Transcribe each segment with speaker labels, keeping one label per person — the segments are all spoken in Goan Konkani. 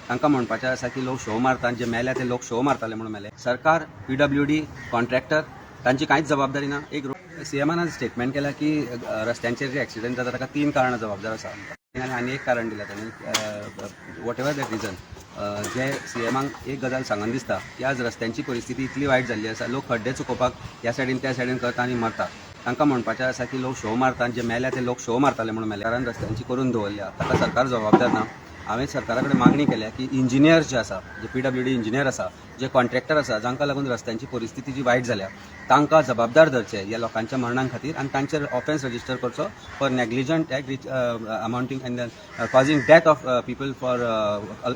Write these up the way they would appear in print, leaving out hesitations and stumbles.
Speaker 1: तांकां म्हणपाचें आसा की लोक शो मारतात, जे मेल्या ते लोक शो मारताले म्हणून मेले. सरकार, पीडब्ल्यूडी, कॉन्ट्रॅक्टर तांची कांयच जबाबदारी ना. एक सीएमान आज स्टेटमेंट केला की रस्त्यांचेर जे एक्सिडंट जाता ताका तीन कारणां जबाबदार आसा आनी आनी एक कारण दिला ताणें, what ever that region. जे सीएमाक एक गजाल सांगन दिसता की आज रस्त्यांची परिस्थिती इतली वायट जाल्ली आसा, लोक खड्डे चुकोवपाक ह्या सायडीन त्या सायडीन करता आनी मरता. तांकां म्हणपाचें आसा की लोक शो मारतात, जे मेल्या ते लोक शो मारताले म्हणून मेले. कारण रस्त्यांची करून दवरल्या ताका सरकार जबाबदार ना. हांवें सरकारा कडेन मागणी केल्या की इंजिनियर जे आसा, जे पीडब्ल्यूडी इंजिनियर आसा, जे कॉन्ट्रॅक्टर आसा, जांकां लागून रस्त्यांची परिस्थिती जी वायट जाल्या, तांकां जबाबदार धरचे ह्या लोकांच्या मरणां खातीर आनी तांचेर ऑफेन्स रजिस्टर करचो for negligent act which amounting and causing death of people for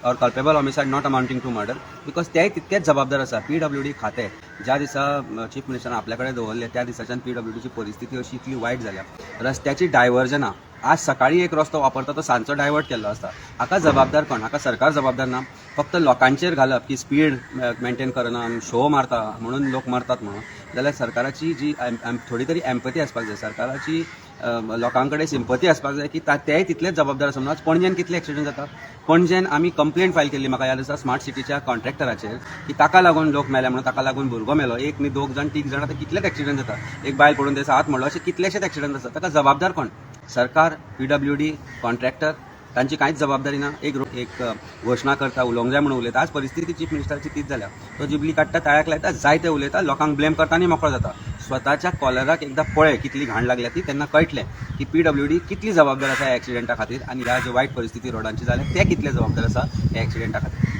Speaker 1: or culpable homicide not amounting to murder, because तेय तितकेच जबाबदार आसा. पीडब्ल्यूडी खातें ज्या दिसा चीफ मिनिस्टरान आपल्या कडेन दवरलें, त्या दिसाच्यान पीडब्ल्यूडीची परिस्थिती अशी इतली वायट जाल्या. रस्त्याची डायवर्जनां, आज सकाळी एक रस्तो वापरता तो सांजचो डायवर्ट केल्लो आसता. हाका जबाबदार कोण? हाका सरकार जबाबदार ना. फक्त लोकांचेर घालप की स्पीड मेंटेन करना, शो मारता म्हणून लोक मरतात म्हणून जाल्यार सरकाराची जी थोडी तरी एम्पथी आसपाक जाय, सरकाराची लोकां कडेन सिंपती आसपाक जाय की तेय तितलेच जबाबदार आसा. म्हणून आज पणजेन कितले एक्सिडंट जाता? पणजेन आमी कंप्लेंट फायल केल्ली, म्हाका याद आसा, स्मार्ट सिटीच्या कॉन्ट्रॅक्टराचेर की ताका लागून लोक मेले म्हणून. ताका लागून भुरगो मेलो एक न्ही, दोग जाण, तीग जाण. आतां कितलेच एक्सिडंट जाता. एक बायल पडून तेजो हात मोडलो, अशे कितलेशेच एक्सिडंट आसा. ताका जबाबदार कोण? सरकार, पीडब्ल्यूडी, कॉन्ट्रॅक्टर तांची कांयच जबाबदारी ना. एक घोशणा करता, उलोवंक जाय म्हणून उलयता. आज परिस्थिती चीफ मिनिस्टराची तीच जाल्या. तो जिबली काडटा, ताळ्याक लायता, जाय ते उलयता, लोकांक ब्लेम करता आनी मोकळो जाता. स्वताच्या कॉलराक एकदां पळय कितली घाण लागल्या ती, तेन्ना कळटलें की पीडब्ल्यूडी कितली जबाबदार आसा ह्या एक्सिडेंटा खातीर आनी ह्या ज्यो वायट परिस्थिती रोडांची जाल्या ते कितले जबाबदार आसा ह्या एक्सिडेंटा खातीर.